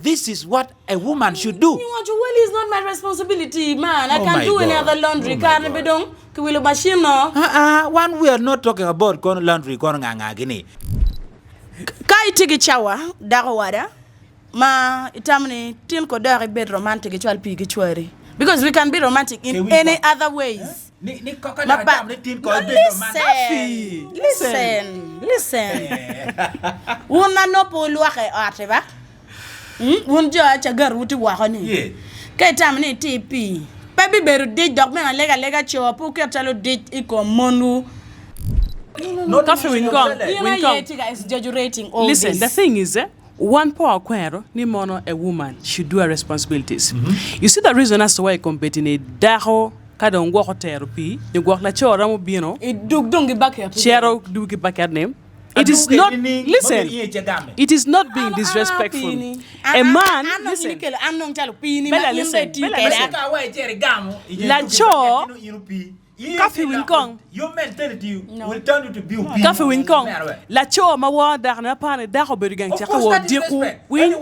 This is what a woman should do. Nyoco well is not my responsibility man I Oh can my do any God. other laundry Oh my kare be God. dong kiwilo machine no. Aa, wan we are not talking about kono laundry kono nga nga gini. Ka itye ki cawa dako wada ma itamo ni tin ko dok ibed romantic icwal pii ki cwari because we can be romantic in any other ways. Ni ni ko ka Ma dok pa itamo ni tin ko no ibed romantic. listen listen listen wun ma nongo pe wulwoko i ot-ti ba Wun jo Acagar wutye woko-ni, ka itamo ni iti pii, pe bibedo dic dok bene alega alega co, pe wuket calo dic i kom monwu. Coffee winy kong, In winy aye kong. itye ka exaggerating all Listen, the this. thing is, eh, wan pe wakwero ni mono a woman should do her responsibilities. You see the reason as to why kombeddi ni dako ka dong gwok otero pii nyo gwok laco romo bino Idug dong ki baket. cito dug ki baket ni, It is not, listen, it is not being disrespectful. A man, listen, Bella, listen, Bella, listen. Laco, Kafi winy kong, Kafi winy kong, laco ma woro dako ni aparo ni dako obedo gang ceke wa odiko, winy.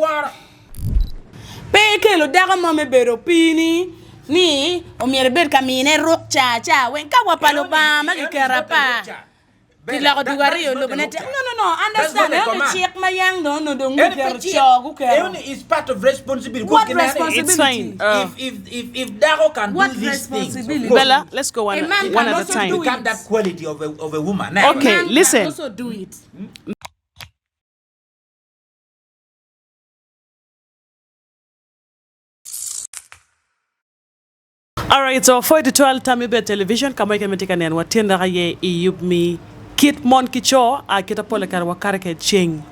Pe ikelo dako mo me bedo opiini ni omyero ibed ka mine ruk ca ca weng ka wa pa Lubanga ma giketo apar. Kiloko dwogo aryo lubone tek. No, no, no, understand. Eno ni cik ma yang dong onongo dong guketo co guketo. What It's fine. responsibility? Uh, What responsibility? Bella, let's go A one, man one can at a also time. do it. A Okay, man can listen. also do it. Alright, so pwoyo tutwal Tammy Bed Television ka mo keken ma itye ka neno wa tyen dok aye i yub mi kit mon ki co a kita pole kare wakato kede ceng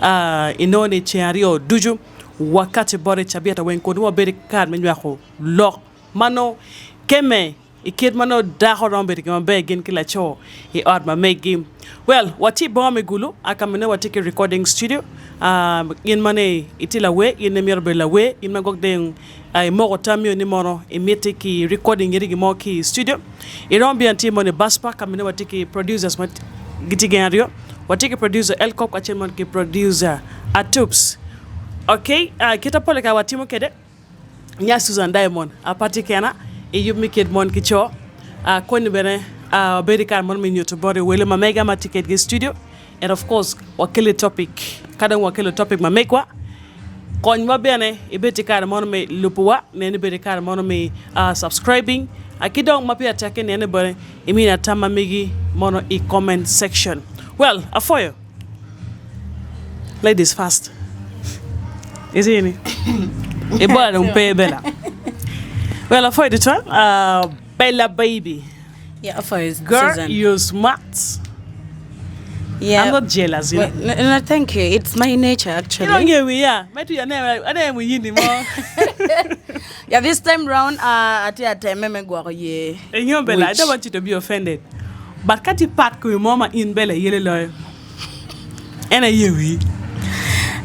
ah, inongo ni ceng aryo ducu wakati bote cabit weng kun wabedo ki kare me nywako lok ma nongo keme I kit ma nongo dako romo bedo gin maber gin ki laco i ot ma meggi. Well, watye i boma me Gulu, a ka ma nongo watye ki recording studio. Ah, in ma nongo itye lawer, in imito bedo lawer, in ma gwok dong imoko tammi ni mono imiti ki recording iri gin mo ki i studio, iromo bino atir mono i Baspa ka ma nongo watye ki producers ma gitye gin aryo. Watye ki producer Elkop kacel mono ki producer Atups. Okay, ah, kita pole kare watimo kwede. Nya Susan Diamond apati kena i yub me kit mon ki co. Koni bene wabedo i kare mono me nyuto bot wele ma mega ma tye kedgi i studio and of course wakelo topic ka dong wakelo topic ma megwa konywa bene ibed ki kare mono me lubowa nen ibedo ki kare mono me subscribing ki dong ma pire tek-ki nene bene imina tam ma megi mono i comment section. Well apwoyo. Ladies first. Itini. Ibola dong pe Bella. Well, apwoyo tutwal. Uh, Bella baby. Yeah, apwoyo Girl, Susan. you're smart. Yeah. I'm not jealous, you know. Well, no, no, thank you. It's my nature actually. You don't get we yeah. Me tu ane ane mu yindi mo. Yeah, this time round uh, atye ateme me gwoko ye. Inyo Bella, I wic. don't want you to be offended. But ka tye pat komi mo ma in Bella iyele loyo, en aye wii.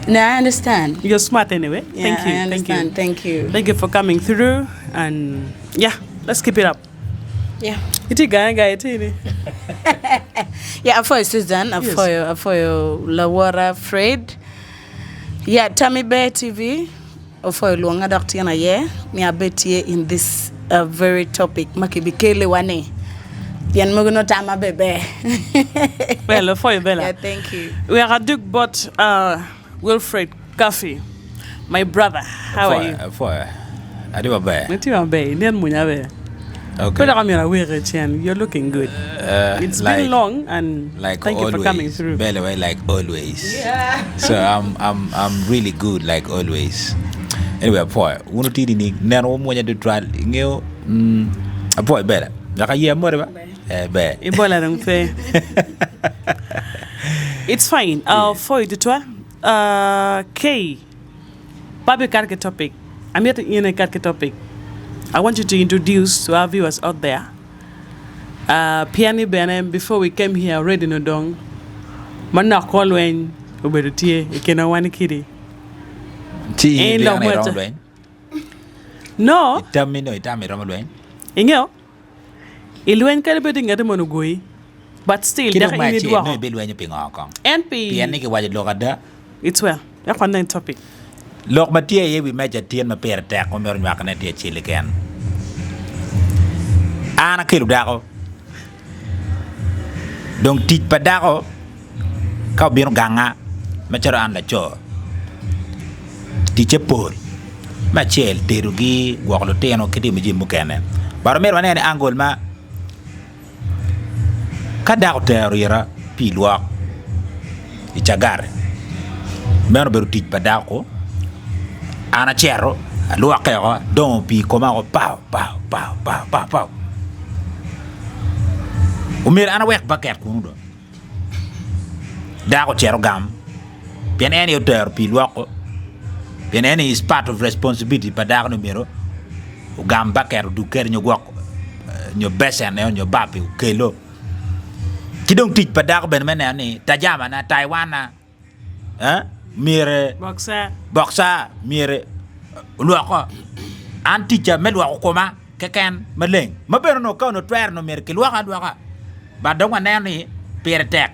No, I understand. You're smart anyway. Yeah, Thank you. I Thank you. understand. Thank you. Thank you for coming through and yeah, let's keep it up. Yeah. Itye gange ga itye ni. Yeah, apwoyo Susan, Yes. apwoyo, apwoyo lawora Fred. Yeah, Tammy Bear TV, opwoyo lwonga dok tyen aye ni abed tye in this uh, very topic ma kibikeliwa ni. Pien mogo nongo tamma be ber. Well, apwoyo Bella. Yeah, thank you. Wek adug bot uh, Wilfred Coffey, my brother. How are you? Apwoyo. Atye maber. Itye maber, inen munya ber. Okay. Pe dok omyero aweki cen. You're looking good. Uh, It's like, been long and like thank you always, for coming through. By the way, like always. So I'm I'm I'm really good like always. Anyway, apwoyo. Wun otidi ni neno wo mwonya tutwal. Ingeyo mm, apwoyo Bella. Nyaka yee amore ba? Eh, ber. Ibola dong pe. It's fine. Uh, for tutwal. Uh, Kay. Pabi kar ki topic. Amito in ikat ki topic. I want you to introduce to our viewers out there. Uh, pien ni bene before we came here already no dong manok kor lweny obedo tye i kine wan kidi. Ci in En itye lok ni mo iromo aca- lweny? No, Itammi nongo itamo iromo lweny? ingeyo i lweny kadi bed ni ngati moni ogoyi but still Ki dong dok me in acel nongo idwoko ibilwenyo pingo kong? en pi Pien ni kiwaco lok ada. It's well. Wek wanen topic. Lok ma tye iye i wi meja tyen ma pire tek ma myero nywakone tye acel keken. An akelo dako. Dong tic pa dako ka obino ganga macalo an laco ticce pol. Me acel tedogi, gwoko lutino ki timo jami mukene. But omyero wanen ni angle ma Ka dako otero ita pii lwok i cagati, meno obedo tic pa dako, an acito alwokke woko adongo pii i koma woko pao pao pao pao pao omyero an awek baket kunu dong. Dako ocito ogam pien en aye otero pii lwoko pien en is part of responsibility pa dako ni myero ogam baket odug kwede nyo gwok nyo becene nyo bapi okelo ki dong tic pa dako bene me neno ni tajamana taiwana myero bokca myero olwoko an ticca me lwoko koma keken maleng ma bene onongo ka onongo twero onongo myero kilwoka alwoka but dong waneno ni pire tek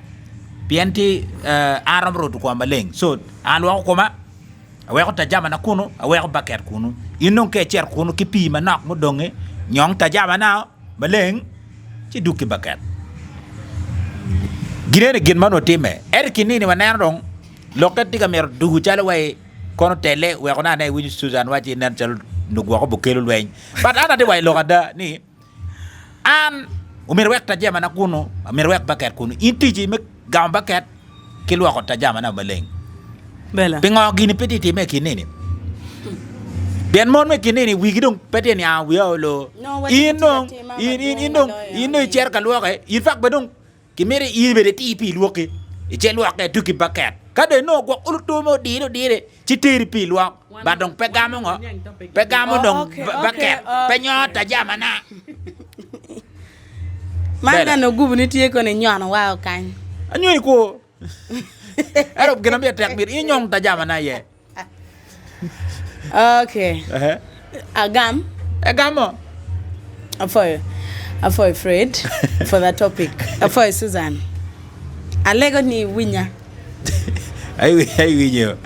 pien tye an aromo roto koma maleng so an alwoko koma aweko tajamana kunu aweko baket kunu in dong ka icito kunu ki pii manok mudonge nyong tajamana maleng ci idug ki baket. Gin eni gin ma onongo timme ento i kin nini waneno dong lokke tye ka mito dugo calo wai Kono telle weko nane iwinyo Susan wacci nen calo nongo gwoko bukelo lweny. But an atye waco lok ada ni an omyero awek tajamana kunu, omyero awek baket kunu. In ticci me gamo baket ki lwoko tajamana maleng. Bella. Pingo gini pe tye time i kin nini? Pien mon me kin nini wigi dong pe tye niango wiya olo. No, watye In ka dong, tima in, in, in madwong dong, maloyo in dong ni. icito ka lwoke, in fak bene dong Kimito in bene iti pii lwoki, ice lwokke ituki ki baket. Ka dong inongo gwok olo two mo odire odire, ci teri pii lwok. But dong pe gamo ngo? Pe gamo Oh, dong okay, baket, okay, pe nyongo okay. tajamana. Man Bella. ka nongo gubu ni tye kono inyono wa o kany. Anyoni kwo. Ento gin ma myero tek myero in inyong tajamana iye. Okay. Agam. Egamo. Afoyo. Afoyo Fred for the topic. Afoyo Susan. Alego ni iwinya. Aiwinyo.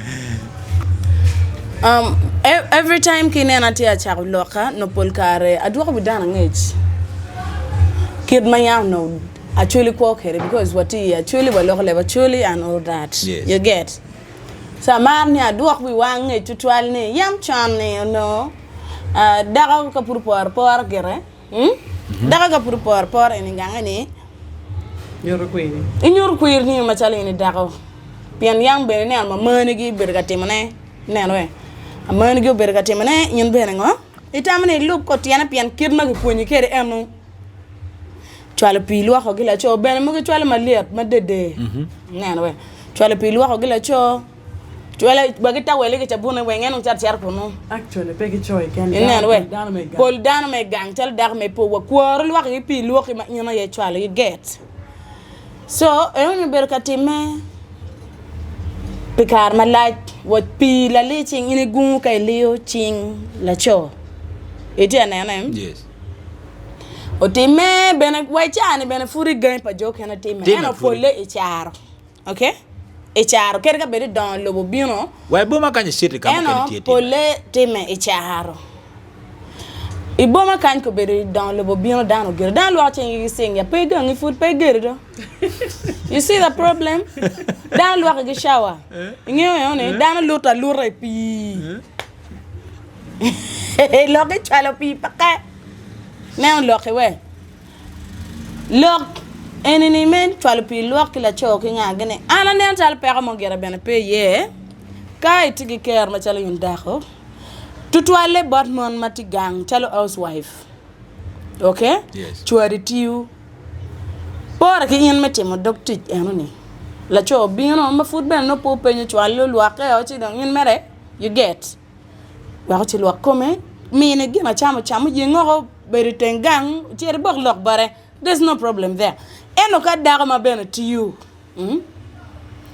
Um, e- every time ki ineno atye acako loka, no pol kare adwoko wi dano angec. Kit ma yam no Acholi kwo kwede because watye i Acholi, waloko leb Acholi and all that. Yes. You get? Co amaro ni adwok wiwa angec tutwal ni yam con-ni onongo dako ka pud oporo apora gire, dako ka pud oporo apora eni gange ni inyuto kwir ni macalo in i dako pien yam bene ineno mamanigi obedo ka timone ineno we mamanigi obedo ka timone in bene ngo itamo ni ilub kor tyene pien kit ma kipwonyi kwede eno. Cwalo pii lwoko ki laco bene mogo icwalo malyet madede ineno we cwalo pii lwoko ki laco cwalo wa ki tawel ki cabune weng en ocito cito kunu ineno we pol dano ma i gang calo dako ma ipo wa kworo lwaki ki pii lwoki ma in aye icwalo you get so enoni obedo ka timme pi kare malac wa pii lali cing in igungu ka iliyo cing laco itye ka nene. Otimme bene wa i caa-ni bene pud i gangi pa jo okene timme Timme ento pudi. polle i caro ok i caro kadi ka bed idongo lobo bino Wa i boma kany i citi ka mukene ento tye timme. polle timme i caro i boma kany kobedo idongo lobo bino dano ogedo dano lwoko cinggi ki cing ya pe gangi pud pe igedo do you see the problem dano lwoke ki shower ingeyo eno ni dano luto aluta i pii Lok icwalo pii peke. Meno lok iwe. Lok eni ni me cwalo pii lwok ki laco ki nga gini an aneno calo peko mo gire bene pe iye ka itye ki kero macalo in dako tutwalle bot mon ma tye gang calo house wife ok Yes. cwari tiyo pore ki in me timo dog tic eno ni laco obino ma pud bene nongo pe openyo cwale olwoke o ci dong in mere you get Wek ocilwok kome, mine gin acama ocam, oyenge oko, obedo i teng gang, ocito ibok lok bote, there's no problem there. Ento ka dako ma bene tiyo,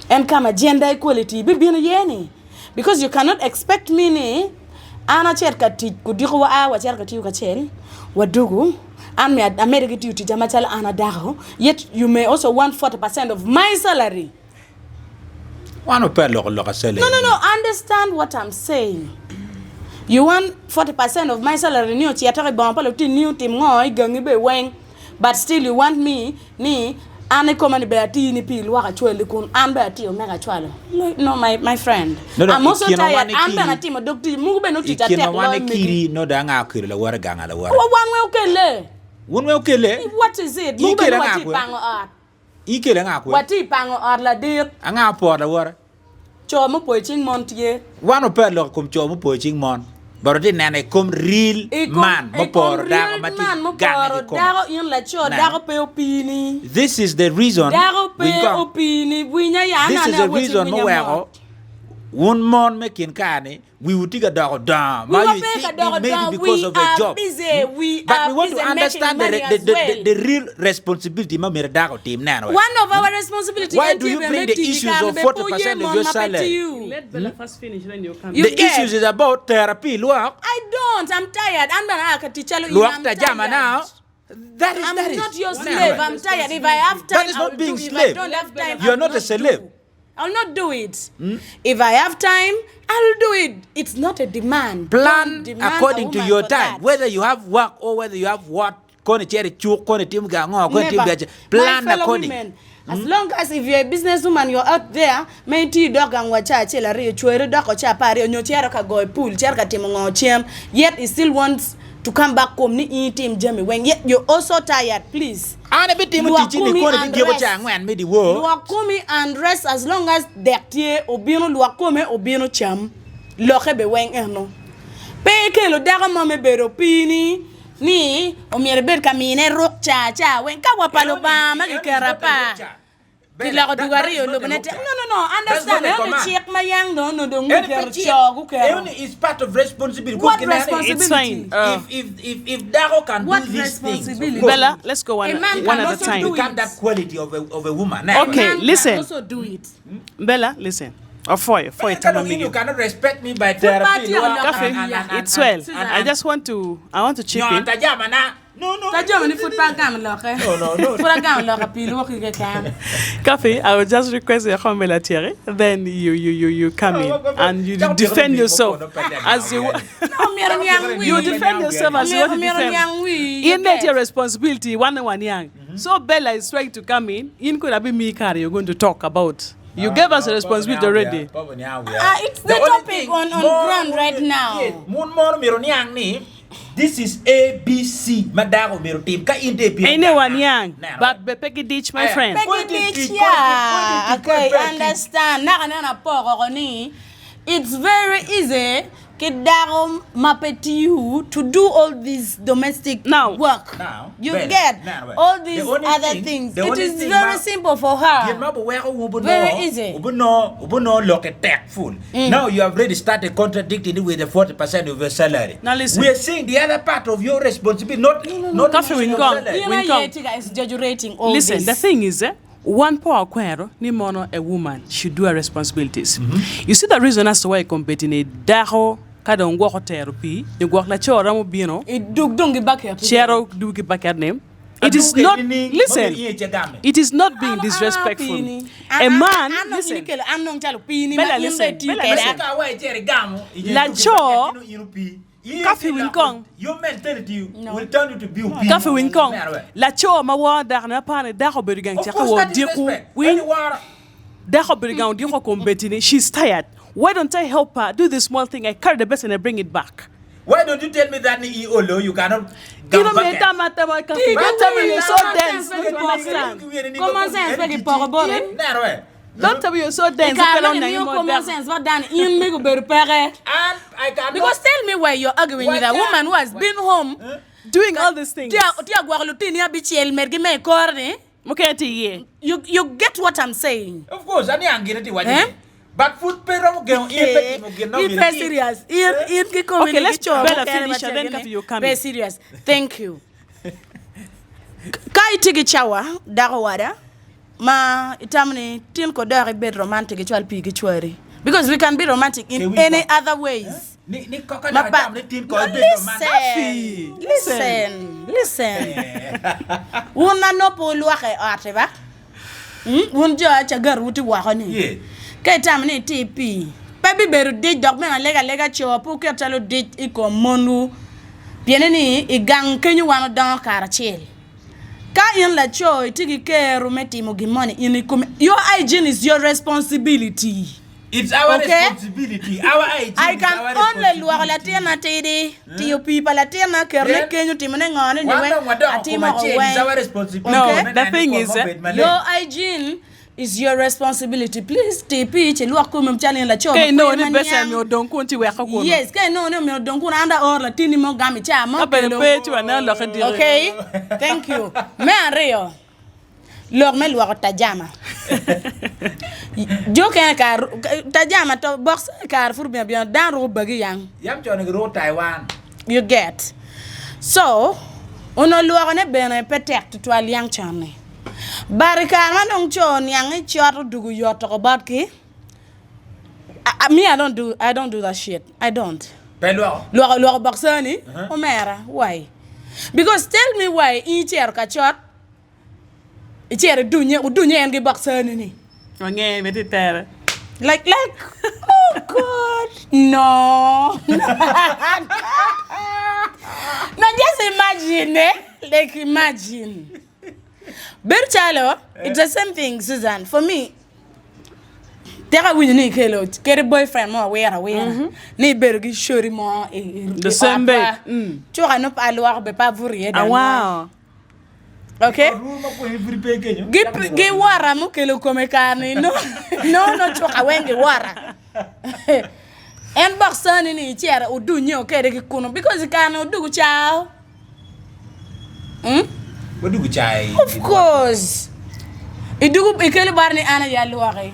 en ka ma gender equality bibino iye ni, because you cannot expect me ni an acit ka tic kudiko wa a wacito ka tiyo kacel, wadugu, an myero amedde ki tiyo ticca macalo an a dako, yet you may also want 40 percent of my salary. Wan wa pe aloko lok acel No no no understand what I'm saying you want 40% of my salary ni ocito ki bongo pa lutini otim ngo i gangi be weng but still you want me ni an ikoma ni ber ati ni pi lwak acwali kun an bene atiyo mega acwalo no my, my friend No, no, I'm also i kine tired wan an ki- bene atimo dog tic mogo bene I otic kine atek wan loyo megi kiri no dong anga okelo lawote ganga lawote. wa wan weng okelle Wun weng okelle? what is it mogo Ikele bene anga watye i kwe? pango ot Ikele anga kwe? Watye i pango ot ladit. Anga oporo lawote? Co mupoyo cing mon tye. Wan wape alok i kom co mupoyo cing mon, but watye neno i kom real man muporo dako ma tye gange kikome. Dako in laco, dako pe opini. This is the reason, Dako pe winy kong, opini. Winya ya, this an is the ane awacci reason winya muweko mot. wun mon me kin kare-ni Wiwu tye ka doko dongo ma Wiwa you pe ka think doko maybe dongo, because we of a are job. busy, we But are we want to busy making understand the, money the, as the, well. the, the real responsibility ma myero dako otim neno wek. One of our responsibility Why en do tye you bene bring me the tic i issues kare of be po ye 40% of mon your ma pe salary? tiyo. Let Bella first finish, then you come You The in. get. issues is about therapy lwak. I don't, I'm tired. An bene aa ka tic calo in, Lwak I'm ta jama tired. now. That is I'm that is. not your Neno slave. wek. I'm tired. If I have That time, is I not will being do. If I slave. don't have time, You I are will not a not slave. do. I will not do it. If I have time, I will do it. It's not a demand. Don't Plan demand a according to woman your for time. that. Whether you have work or whether you have what, kono icito i cuk, kono itimo gin ango, kono itimo Never. gin ace. My Plan fellow according. women, as long as if you're a businesswoman, you're out there, ma itiyo idok gang wa ca acel aryo, cweri doko ca apar aryo, nyo cito ka goyo pool, cito ka timo ngo cen, yet he still wants to come back home ni in itim jami weng, yet you're also tired, please. An abitimo Lwok ticci ni komi kono and ibigiko rest. ca angwen me dyewor. Lwok komi and rest as long as dek tye obino lwok kome obino cam loke be weng eno. Pe ikelo dako mo me bedo opini ni omyero ibed ka mine ruk ca ca weng ka wa pa Lubanga ma kiketo apar. Kiloko dwogo aryo lubone tek. No, no, no, understand. Eno ni cik ma yang dong onongo dong guketo co guketo. What It's fine. responsibility? If, if, if dako can What do these things, of responsibility? course, Bella, let's go A one, man one can at a also time. do become it. that quality of a, of a woman. A Okay, man can listen. also do it. Bella, listen. Ofoy, ofoy, Ka dong in you tamamigi. cannot respect me by Pud therapy. pa tye Lwak lok Kafe, and- and- and- it's well. and- I just want to, I want to chip Nyo in. tajama na. No, no. Ka jo ni pud pe agamo lokke. No, no, no. Pud agamo lokke pi lwoki keken. Kafe, I will just request your comment, Thierry. Then you, you, you, you come in and you Cako defend tiro yourself ni moko no as you. No, myero niang wi. You defend yourself as you want to Myero defend. niang wi. In that your responsibility, one one young. So Bella is trying to come in. In could have been me, Kari, you're going to talk about. You gave us a responsibility already. Ah, it's the topic on- on ground right now. Mun mono myero niang ni this is A B C ma dako myero tim ka in dong ibino Ene one young, Neno. but be peki ditch, my Eh. friend. Pe Quality gidic tic, ya. quality tic, Okay, quality tic. understand. Naka neno apoko ko ni it's very easy ki dako ma pe tiyo to do all this domestic Now- work. Now, You Bella, get now, Bella. all The these only other thing- things. the It only is thing very ma- simple for her. Gin ma biweko wubo Very no, easy. wubo no, wubo no loke tek full. Now you have already started contradicting it with the 40% of your salary. Now listen. We are seeing the other part of your responsibility, not not Coffee your with gong. salary. In When aye come- tye ka exaggerating all Listen, this. the thing is, eh, one poor akwero ni mono a woman should do her responsibilities. You see the reason as to why competing a dako ka dong gwoko tero pii nyo gwok laco romo bino Idug dong gi bucket. cero dugi bucket ni it is Aduge not nining, listen ma myero in ice game. it is not being An- an disrespectful pii-ni. a An- man an nongo listen in ikelo an nongo calo pii-ni ma Bella in bene listen itiyo Bella kweda. listen Ka wa icito igamo, iye dugi laco bucket ni in opii. In Coffee itye win loko, kong. Your mentality No. will turn you to be opii. Coffee win kong Neno we. laco ma woro dako ni aparo ni dako obedo gang Of ceke course wa that is odiko respect. winy Eni woro. Dako obedo gang odiko kombeddi ni she's tired why don't I help her do this small thing I carry the basin and bring it back. Why don't you tell me that ni i olo you cannot You gam don't mean bucket? tama tama coffee. Ti Don't tell me you're so common dense. sense Don't pe you kipoko. understand? Common sense pe kipoko bote. Neno we. Don't tell me you're so I dense. kare Pe ma long gimiyo nang mo common dako. sense bot dano in mego obedo peke. And I cannot. Because tell me why you're arguing Why with a can't- woman who has been home Doing all these things. tye agwoko lutini abicel medgi me i kore ni. Mukene tye iye. You, you get what I'm saying? Of course, aniang gin itye waco Eh? ni. But pud pe romo gengo in pe timo gin ma In myero pe itim. serious. In, in kikomi Okay, ni let's gico Bella mukene finish and then macegine. Kathy you come Pe in. serious. Thank you. Ka itye ki cawa, dako wada, ma itamo ni tin ko dok ibed romantic icwal pii ki cwari. Because we can be romantic in Ke wi any ko. other ways. Ni ni koko Ma dok pa- itamo ni tin ko No, ibed romantic. listen, listen, listen. Wun ma nongo pe wulwoko i ot-ti ba? Mm, Wun jo acagar wuti woko ni. Yeah. Ka itamo ni iti pii, pe bibedo dic dok bene alega alega co pe wuket calo dic i kom monwu piene ni i gang kenyo wan odongo karacel. Ka in laco itye ki kero me timo gin moni in i komi, your hygiene is your responsibility. It's our Okay? responsibility. Our hygiene I is can our only lwoko responsibility. latinna tidi, tiyo pii pa latinna, ketone Then, kenyo, timone ngone ni wan weng, dong wadoko atimo kom oko acel. It's weng. our responsibility. No, Okay? Me the neno ni thing kom is, eh, obed maleng. Your hygiene is your responsibility. Please ti pii ci lwok komi calo in laco ka ma inongo kweri ni ma becen niang. myero odong kun ci weko kunu. Yes, ka inongo ni omyero odong kunu an dong aoro latinni mo gamo i caa mo Ka bene kelo. pe ci waneno lokke diki. Okay, thank you. Me aryo, Lok me lwoko tajama. Jo kene kare tajama to boksa kare pud obino abina dano ruko bagi yang. Yam con giruko Taiwan. You get. So, onongo lwoko ne bene pe tek tutwal yang con ni. But i kare ma dong co oniang ni cot odugo yot oko botgi, me I don't do, I don't do that shit. I don't. Pe lwoko? Lwoko lwoko boksa ni, omera, why? Because tell me why in icito ka cot Icito idunye, odunye en ki boksani ni. Wange miti tere. Like, like, oh God, no. no, just imagine, eh? Like, imagine. Bedo calo, it's the same thing, Susan. For me, Teka awinyo ni ikelo kadi boyfriend mo awira awira ni ibedo ki shori mo i i The same otwa. bed. Mm. Cuka nongo pe alwoko bene pe abuto iye dong. Awao. Okay? Oruu ma kweni pud pe kenyo. Gi giwora mukelo kome kare-ni no no no cuka weng giwora. En boksani ni icito odunyeo kede ki kunu because i kare-ni odugu cao. Hmm? Wadugu cai. Of course. Idugu ikelo bota ni an aye alwoki.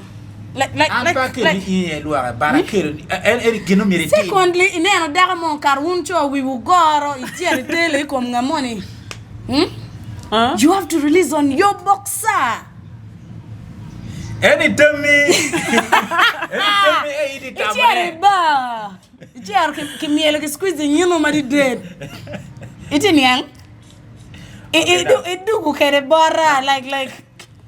Like like An pe like akelo ni like in aye ilwoke, but akelo ni en eni gin omyero itim. Secondly, ineno dako mo kara wun co wiwu goro icito itelo i kom nga moni. Hmm? Huh? You have to release on your boxer. En itami. En itami e iti Icito tamone. i bar. Icito ki ki myelo ki squeeze nyino madided. Iti niang? I Okay, i now. idugu kede bota like like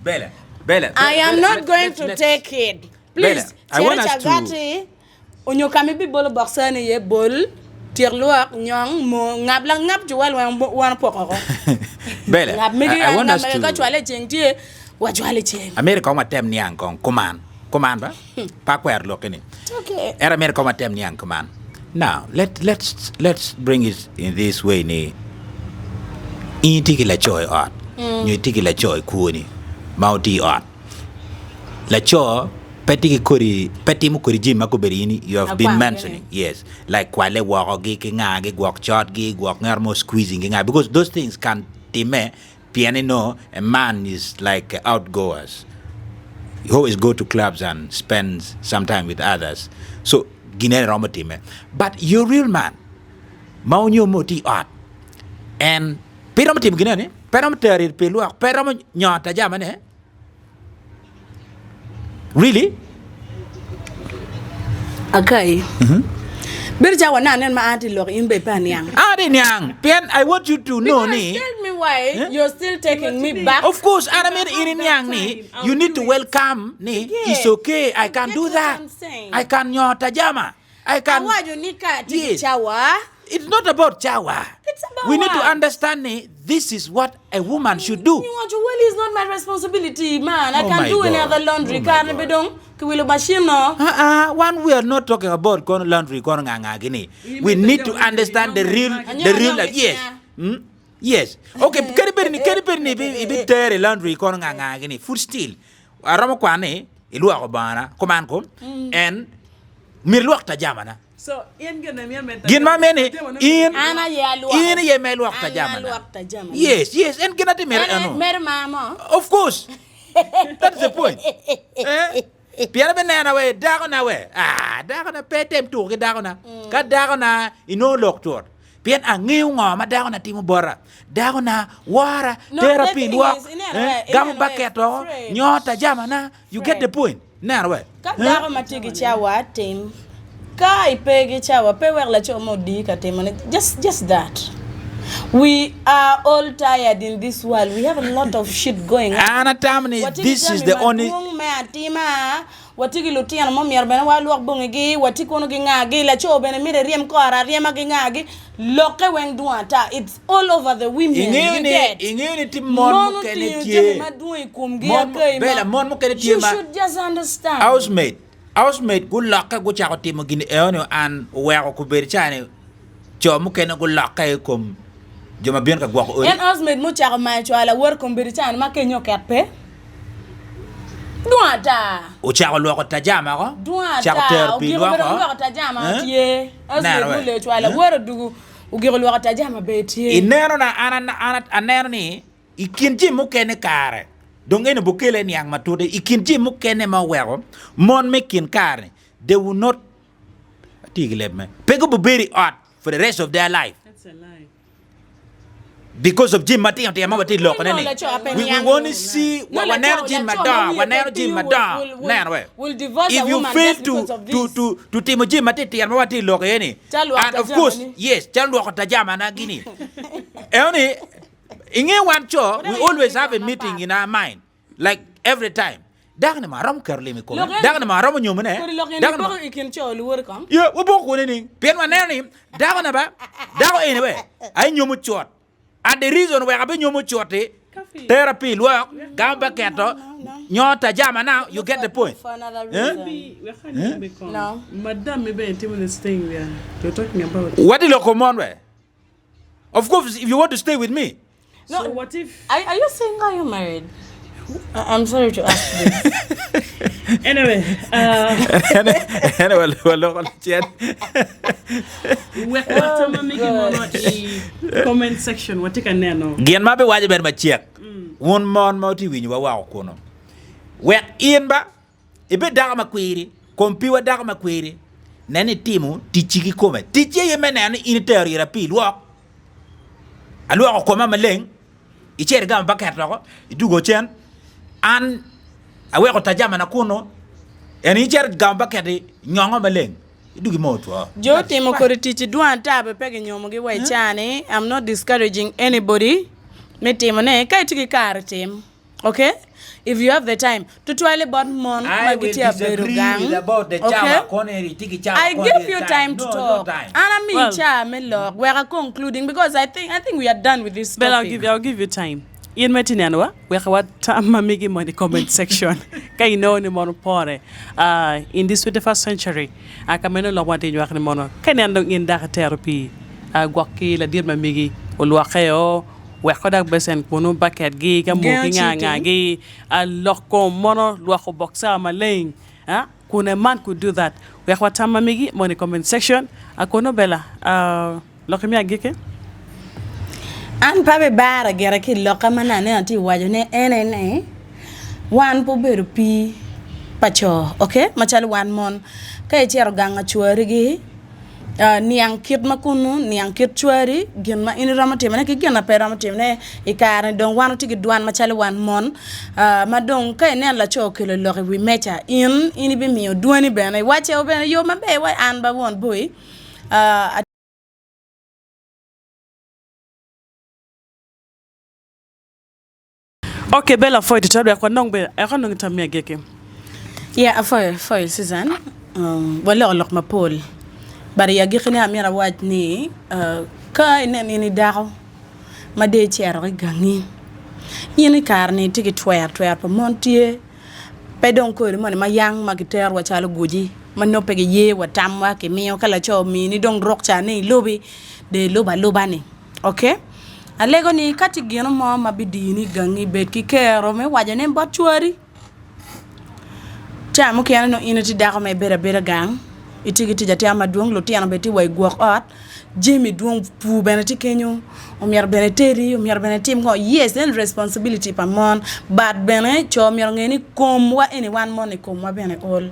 Bella, Bella, I Bella, am Bella, not let's, going let's, to let's. take it. Bella, Please, I cit want i us to. cagati onyo ka ma ibibolo boksani iye bol, tyek lwak, nyong, moo, ngab langab cuwal weng wan opoko oko. Bella, Ngab megi, I, I want ngab us mege ka to. cwale i ceng tye, wacwalo i ceng. Amyero kong watem niang kong kuman. Kuman ba? Pe akwero lokki ni. Okay. Ento amyero kong watem niang kuman. Now, let, let's, let's bring it in this way ni in itye ki laco i ot nyo itye ki laco i kwoni ma wutye i ot. Laco pe tye ki kodi, pe timo kodi jami ma kobedo in you have been Akwano mentioning. Yes. Like kwale woko gi ki nga gi gwok cot gi gwok ngat mo squeezing ki nga because those things can time Pien i know a man is like outgoers he always go to clubs and spends some time with others so gin eni romo time but your real man ma onyomme oti i ot en pe romo timo gin eni pe romo teri pi lwak pe romo nyoto ajamane. Really? Akai. Bedo calo waneno anen ma an atye lok in bene pe aniang. An atye niang pien I want you to know Because ni tell me why you're still taking me back. Of course an amito in iniang ni you need to welcome ni it's okay I can do that. I can nyo tajama. I can Awaco ni ka atye ki Yes. cawa. It's not about cawa. It's about We need to what? understand ni this is what a woman should do. Ngiwaco well is not my responsibility man I Oh can my do any God. other laundry Oh my kare God. be dong kiwilo machine no. Uh-uh, one we are not talking about kono laundry kono nga nga gini. We need to understand the real the real life. Yes. Mm? Yes. Okay, kadi bed ni kadi bed ni ibi ibi tere laundry kono nga nga gini. Food still. Aromo kwan ni ilwoko bana kuman ko and Myero ilwok tajamana. Gin ma amito ni in An aye alwoko. in aye ma ilwok An tajamana. alwok tajamana. Yes, yes, en gin atimere En eno. mere mar mo. Of course. That is the point. Eh? Pien abineno we dakona we. Ah, dakona pe tem tuko ki dakona. Ka dakona inongo lok cut. Pien angeyo ngo ma dakona timo bota. Dakona wora, No, tera the pii thing lwok, is, ineno eh, we, gamo ineno we, baket woko, Fred. nyo tajamana. You get the point. Neno we. Ka dako ma tye ki cawa tim, ka ipe ki cawa pe wek laco mo odiyi ka timone, just just that. We are all tired in this world, we have a lot of shit going on. An atamo ni Watye ki this is jami the only madwong me atima. Watye ki lutino ma omyero bene walwok bongigi, watye kono ki ngagi, laco bene myero eryem kore aryema ki ngagi, lokke weng dwong ata, it's all over the women, Ingeyo you ni, get? ingeyo ni tye mon Mon mukene otingo tye, jami madwong i komgi mon, akai Bella, ma mon mukene tye you ma should just understand. housemaid, housemaid gulokke gucako timo gin enoni and oweko kobedo ca ni co mukene gulokke i kom jo ma bino ka gwoko odi. En housemaid mucako mayo cwalo lawote kombeddi ca ni ma kenyo oket pe. Dwong ata. Ocako lwoko tajama oko. Dwong Ocako ata. tero pii Ogiko lwoko. bedo ki lwoko tajama Eh? tye. Housemaid Neno we. muleyo cwalo Eh? lawote odugu ogiko lwoko tajama be tye. Ineno na an an aneno ni i kin jami mukene kare dong eni obokele niang matut i kin jami mukene ma oweko mon me kin kare-ni they will not atye ki leb me pe gubibedo i ot for the rest of their life because of jami matino tino ma watye ka lokone ni we, we want to see wa- waneno jami madongo waneno jami madongo neno we if you fail to to to to timo jami matitino ma watye ka lok iye ni and of course yes calo lwoko tajama na gini eno ni inge wan co we always have a meeting in our mind like every time dako ni ma aromo keto lim i kome dako ni ma aromo nyomone dako ni ma i kin co luwoti kong ye waboko kwede nining pien waneno ni dako na ba dako eni we aye nyomo cut and the reason wek abe nyomo cut-ti tera pii lwok gamo baketo nyo tajama now you get the point for another Eh? reason No. Madam mi bene timo this thing we are you're talking about. Wati loko mon we Of course, if you want to stay with me. No, So what if Are, are you single? Are you married? I, I'm sorry to ask this. anyway, uh, Anyway, waloko lacen. wek watama migi mono i comment section watye ka neno. Gin ma abiwaco bene macek, wun mon ma wutye winyowa woko kunu, wek in ba Ibed dako ma kwiri, kom piwa dako ma kwiri, nen ni itimo ticci kikome. Ticci aye me neno ni in itero ira pii lwok, alwoko koma maleng, icito igamo baket woko, idwogo cen, an aweko tajamana kunnu, en icito igamo baket-ti inyongo maleng, idwogo imo two. Jo otimo kodi tic-ci dwong ata be pe ginyomogi wa i caa-ni, I'm not discouraging anybody me timone, ka itye ki kare tim. Ok if you have the time tutwale bot mon I ma will gitye abedo disagree gang with about the ok cawa koni itye ki cawa I koni give the you time time to no no talk time. an amiyi Well- caa me lok wek a concluding because I think I think we are done with this But I'll topic. give you, I'll give you time. In ma itye nenowa, wek watam ma migi mono i comment section ka inongo ni mono pore. Uh, in this 21st century, uh, ka meno lok ma tye nywako ni mono ka ineno dong in dako itero pii, uh, gwok ki ladit ma migi olwokke o, Wek odak becen kunu, baketgi, ka moo ki nga nga gi, lok kom mono lwoko bokca maleng, kun a man could do that. Wek wa tam ma megi mono i comment section. Kono Bella, loki me agikki? An pe abibare gire ki i lokka ma nongo aneno atye ka wacone ene ni, wan pe obedo opii pa co, ok, macalo wan mon ka icito gang ka cwarigi, Niang kit ma kunnu, niang kit cwari, gin ma in iromo timone ki gin ma pe iromo timone. I kare-ni dong wan watye ki dwan macalo wan mon ma dong ka ineno laco okelo lok i wi meja, in in ibimiyo dwani bene iwacce bene yo maber iwaci an ba won boi. Ok Bella apwoyo tutwal wek wanong bene wek wanong tam me agikki. Yeah apwoyo apwoyo Susan waloko lok mapol but i agikki ne amyero awac ni ka inen in i dako ma dong icito ki gangi in i kare ni itye ki twer twer pa mon tye pe dong kodi moni ma yang ma gitero wa calo guji ma nongo pe giye wa tamwa kimiyo ka laco omini dong rukca ni ilubi dong ilubo aluba ni. Ok, alego ni ka tye gino mo ma bidini i gangi, bed ki kero me wacone bot cwari. Ca mukene nongo in itye dako ma ibedo abeda gang, itye ki tic atima madwong, lutino bene tye wa i gwok ot, jami dwong, pur bene tye kenyo, omyero bene itedi, omyero bene itim ngo, yes eni responsibility pa mon but bene co myero onge ni komwa eni wan mon-ni komwa bene ol.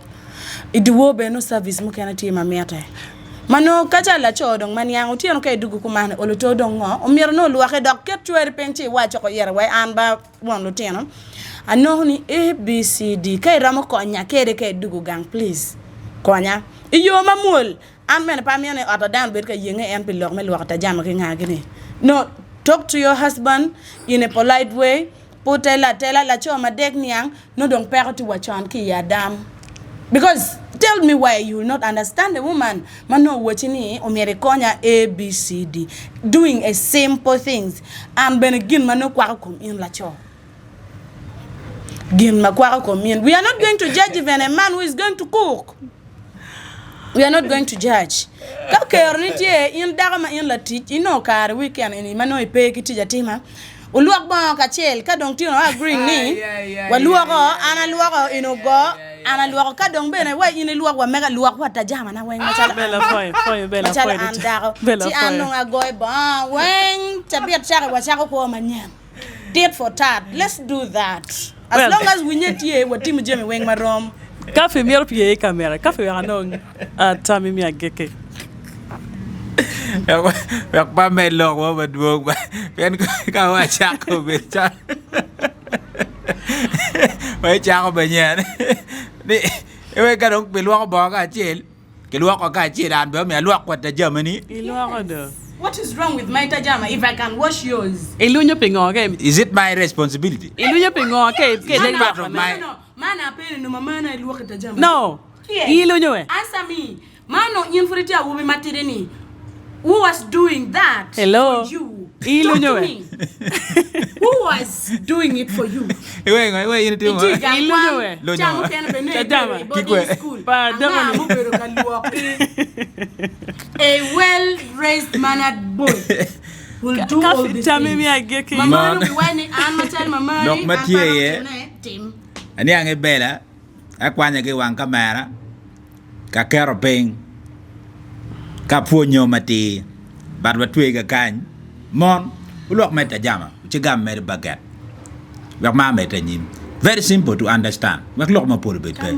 I dyewor bene nongo service mukene tye ma mitte. Ma nongo ka ca laco dong ma niang otyeno ka edwogo kuman olo to dong ngo omyero nongo olwoke dok ket cweri piny ci iwac coko ire wai an ba won lutino anongo ni ABCD ka iromo konya kede ka idwogo gang please konya i yo ma mwol an bene pe amito ni ot pa dano obed ka yenge en pi lok me lwoko tajama ki nga gini no talk to your husband in a polite way Pe otelle atela, laco madek niang nongo dong peko tye wa con ki i adam. Because tell me why you will not understand a woman ma nongo owacci ni omyero ikonya ABCD doing a simple things and bene gin ma nongo kwako kom in laco. Gin ma kwako kom in. We are not going to judge even a man who is going to cook. We are not going to judge. Ka kero ni tye in dako ma in latic inongo kare weekend eni ma nongo ipe ki tic atima Wulwok bongo kacel, ka dong tino agreeing ni walwoko, an alwoko, in ogo, an alwoko, ka dong bene wa in ilwok wa mega lwok wa tajama na weng macalo an, macalo an dako, ci an dong agoyo bongo weng cabit caki wacako kwo manyen, tit for tat, let's do that, as long as winye tye watimo jami weng marom. Kafi myero pye i kamera. Kafi wek anong tammi me agikki. Wek pe amed lok mo madwong pien ka wacako bedo calo wacako manyen ni wek ka dong kilwoko bongo kacel kilwoko kacel an bene omyero alwok kwede jamini. Ilwoko do. What is wrong with my tajama if I can wash yours? Ilunyo pingo ke? Is it my responsibility? Ilunyo pingo ke? Is it part of my Man apenyo nongo mamana ilwoki tajama? No. Yes. Ilunyo we. Answer me. Man nongo in pud itye awobi matidi ni who was doing that Hello. for you? Ilunyo Talk to we. me. Who was doing it for you? Iwe ngo iwe in itimo Itye i gang Ilunyo kwan, we. Lunyo. ca mukene bene nongo Tajama. ibedo i boarding Kikwe. school. Pa Anga dako ni. mubedo ka lwoki? A well raised mannered boy will do Ka all these tammi things. me agikki. Mamani obiwaco ni an macalo mamani Lok ma an tye pe aromo iye. timone, tim. Aniang i bela, akwanye ki i wang kamera, ka keto piny, ka apwonyo matir, but watwe kakany, mon wulwok mere tajama ci gam mere baket wek mar medde anyim. Very simple to understand wek lok mapol obed pe.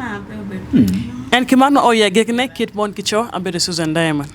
En ki man ma oye agikine, kit mon ki co, abedo Susan Diamond.